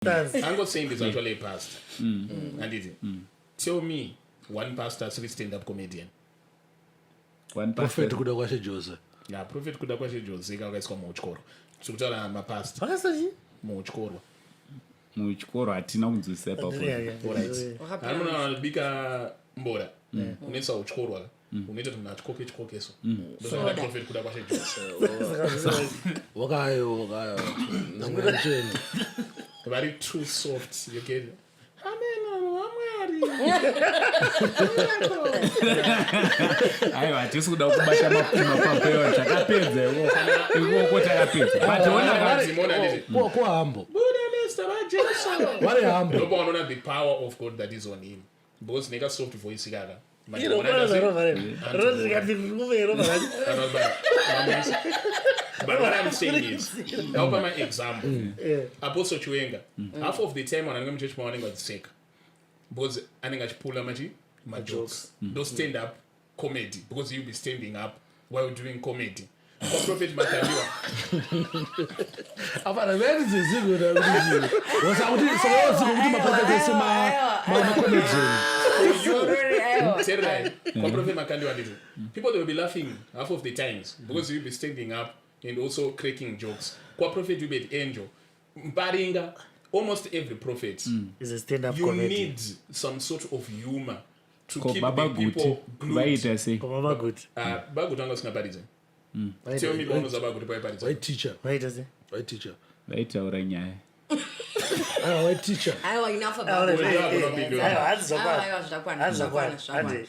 Uncle Saint is actually a pastor. Handiti? Tell me one pastor asiri stand up comedian. One Prophet pastor. Kudakwashe Jose. Ya, Prophet Kudakwashe Jose kakaiswa muutyoro. Tiri kutaura mapastor Vakasachi? muutyoro. Muchikoro hatina kunzwisisa ipapo. Alright. Hari munhu anobika mbora. Unoisa utyoro. Unoita kuti munhu atyoke tyoke so. Ndosaka Prophet Kudakwashe Jose. Wakayo, wakayo. Namwe mutsvene. Vari too soft. You get it? Amen, Mwari. Aiwa, hatisi kuda kubata mapapewa, takapedza ikoko, ikoko takapedza, but ona. Simona, handiti? Ko hambo. Buda Mr. Jesu. Vari hambo. Ndopaunoona the power of God that is on him, because neka soft voice kaka. But what I'm saying is, ndaupa my example, Apostle Chiwenga, half of the time vanhu vanenge muchechi mavo vanenge vachiseka because anenge achipula machi majokes, ndo stand up comedy, because you'll be standing up while doing comedy. Prophet Makandiwa. Afana veri zizikuda kuti wasakuti saka kuti maprofeti ese ma comedian. Tererai, kwaProphet Makandiwa ndizvo, people, they will be laughing half of the times because you'll be standing up and also cracking jokes. KwaProphet Uebert Angel Mparinga, almost every prophet Is a stand-up you comedy. need some sort of humor to Ko keep Baba the people Guti glued. vaita sei? Koma Baguti. Baguti anga usingaparidze. Tell me paunoza Baguti paiparidza. White teacher. Vaita sei? White teacher. Vaitaura nyaya. Ah, white teacher. Aiwa, enough about Aiwa, it. unopindura. Aiwa, hanzi zvakwana. Aiwa, zvakwana, Hanzi zvakwana, zvakwana. zvakwana. Handi.